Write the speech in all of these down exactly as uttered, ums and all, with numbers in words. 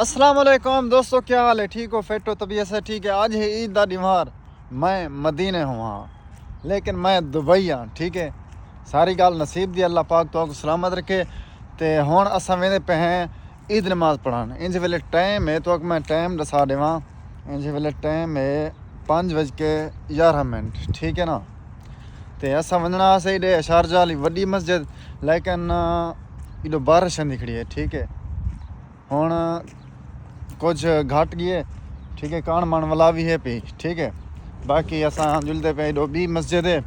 السلام علیکم دوستو، کیا حال ہے؟ ٹھیک ہو؟ فٹ ہو؟ طبیعت سے ٹھیک ہے؟ اج ہے عید دا ݙینہوار، میں مدینے ہواں، لیکن میں دبئی ہاں، ٹھیک ہے؟ ساری ڳالھ نصیب دی، اللہ پاک تہاکوں سلامت رکھے۔ تے ہݨ اساں ویندے پئے ہیں عید نماز پڑھݨ۔ انج ویلے ٹائم ہے، تہاکوں میں ٹائم ݙسا ݙیواں، انج ویلے ٹائم ہے پنج وج کے یارہاں منٹ، ٹھیک ہے نا؟ تے اساں ونڄݨا ہاسے ایݙے شارجہ والی وݙی مسجد، لیکن ایݙو بارش آندی کھڑی ہے، ٹھیک ہے؟ ہݨ کجھ گھٹ ڳئے، ٹھیک ہے، کاݨ ماݨ ولا وی ہے پئی، ٹھیک ہے۔ باقی اساں جلدے پئے، ایݙو ٻی مسجد ہے،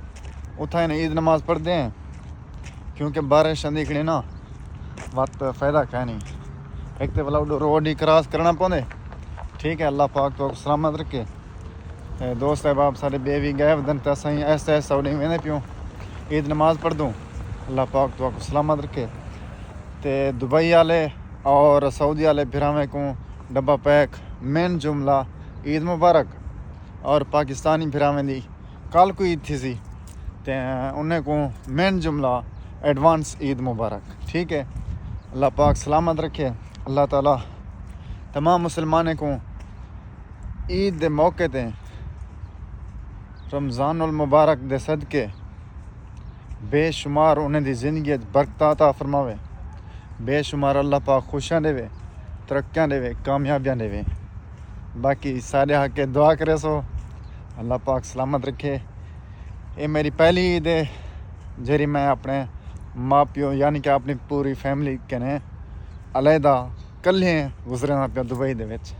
اتھاں ہن عید نماز پڑھدے ہیں، کیونکہ بارش آندی کھڑی نا، وت فائدہ کائنی۔ ہک تے ولا اݙو روڈ ہی کراس کرݨا پوندے، ٹھیک ہے۔ اللہ پاک تہاکوں سلامت رکھے۔ اے دوست احباب سارے ٻئے وی ڳئے ودن تے اساں ہی آہستہ آہستہ اݙے ویندے پیوں، عید نماز پڑھدوں۔ اللہ پاک تہاکوں سلامت رکھے۔ تے دبئی والے اور سعودی والے بھراویں کوں ݙبہ پیک، مین جملہ عید مبارک، اور پاکستانی بھراویں دی کل کوں عید تھیسی، تے انہیں کوں مین جملہ ایڈوانس عید مبارک، ٹھیک ہے۔ اللہ پاک سلامت رکھے۔ اللہ تعالیٰ تمام مسلمانیں کوں عید دے موقع تے، رمضان المبارک دے صدقے، بے شمار انہیں دی زندگی اچ برکتاں عطا فرماوے، بے شمار اللہ پاک خوشیاں ݙیوے، ترقیاں ݙیوے، کامیابیاں ݙیوے۔ باقی سارے حق دعا کریسو، اللہ پاک سلامت رکھے۔ اے میری پہلی عید ہے جیڑھی میں اپݨے ماء پیو، یعنی کہ اپݨی پوری فیملی کنے علیحدہ کلھے گزریندا پیاں دبئی دے وچ۔